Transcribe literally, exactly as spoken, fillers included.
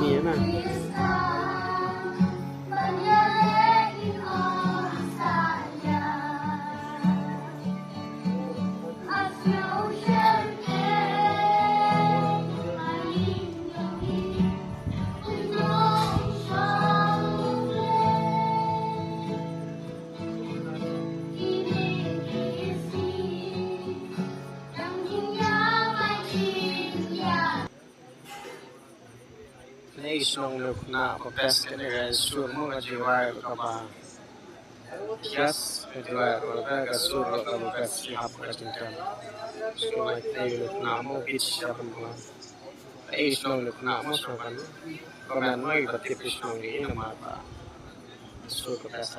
Ïa na. Ei shnong ne u khynnah ba best kane ka sur mo ka Jowai kaba best, ka Jowai kaba best, ka sur kaba best ki hap ka jingtem. Shnong ai te u khynnah mo ki sha ban mo. Ei shnong ne u khynnah mo shnong kan. Comment mo ba tip shnong ne namar ba sur ka best.